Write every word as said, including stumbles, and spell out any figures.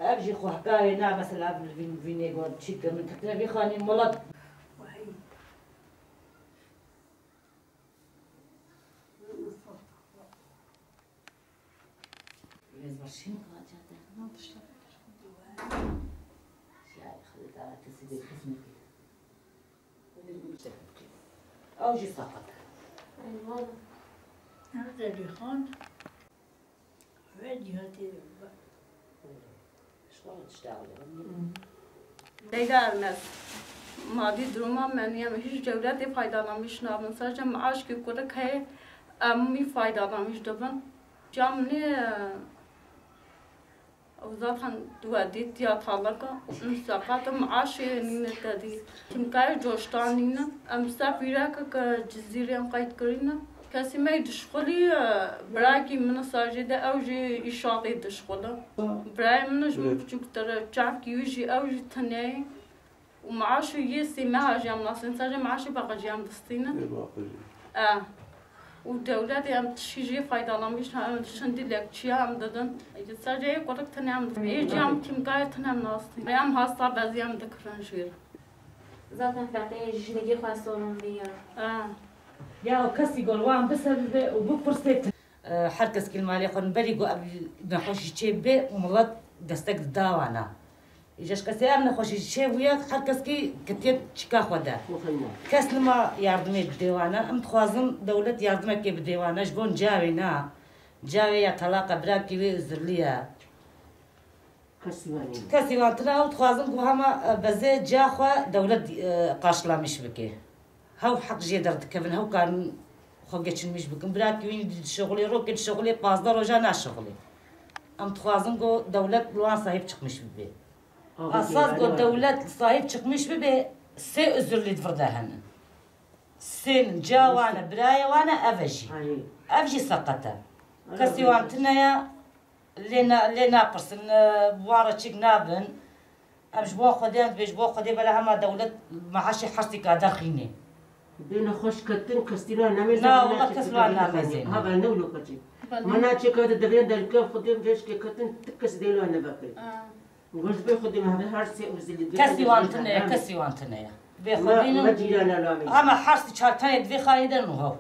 Ev jî xwe hikayê ne, mesela, vîn-, vînê got çî kir, min ketine vî xanî molat. Rêz başîn, kaça te? Şiyayê xelî dara kesî bê kesmekê. Ew jî saqet e. Ew Zelîxan. Ve cîhatê. Leyla Ermez. Madî duruma me niye, em hiç dewletê faydalanmîş nabin. Sadece maaşkî kurik heye, em wî faydalanmîş dibin. Cam ne, ew zaten tu we dît ya talaka, em seqet, em aşê nîne te dî. Kimkayê coştan nîne, em ser pîreke ke Cizîrê em qeyd kirîne. Kesî me dişxulî, e, birakî min sajê de ew jî îşatê dişxulî. Birayê min ji min biçûktir e, çavkî wî jî ew jî tineyê. Û maaş û yê sê meha jî em nasînin, sadece maaşê feqet jî em distînin. Ê, baqijî. E. Û dewletê em tişî jê faydalanmîş, em şindî lekçiya em didin. Sadece yê qurik tine em didin. Ê jî em kîmkayê tine em nasînin. Em hasta bezî em dikirin jêr. Zaten feqê jinekî xwe sorundiye. E. Ya o kesî gor wan bisebibe û bipirse. E, her kes kî li malê xwe berî ku ev nexweşî çê bê û milet destek dida wana. Îca ji kesê ev nexweşî çê bûye, her kes kî ketiye çika xwe de. Kes nima yardimê bidê wana. Em dixwazin dewlet yardimekê bidê wana. Ji bo cavê na. Cavê ya talaq e, birakî wê uzurlî ye. Kesî wan tune ew dixwazin ku hema, e, bezê ca xwe dewlet, e, qarşilamîş bike. Hew heq jê derdikevin, hew karin xwe geçinmîş bikin. Birakî wî dişixulê, rokê dişixulê, pazdeh roja naşixulê. Em dixwazin ku dewlet li wan sahîb çiqmîş bibe. Esas ku dewlet sahîb çiqmîş bibe, sê uzurlî di vir de hene. Sê nin, ca wan e, birayê wan e, ev e jî. Ev jî seqet e. Kesî wan tune ye. Lê na-, lê napirsin, e, bi wan re çîk nabin. Em ji bo Xwedê, em dibê ji bo Xwedê, bela hema dewlet meaşê hersîka derxînê. Dê nexweş ketin, kes tîna namêze. Na, wela kes wan namêze. Ha, ben ne wilo keçî. Mana çêka de devriyan derke Xwedê vêşke ketin, ti kes dê lo ne veke. Goş bê Xwedê me her sê uzilî. Kesî wan tune ye, kesî wan tune ye. Bê Xwedê ne. Me cîrana namêze. Ama hersî çar tenê divê xayê de nû hew.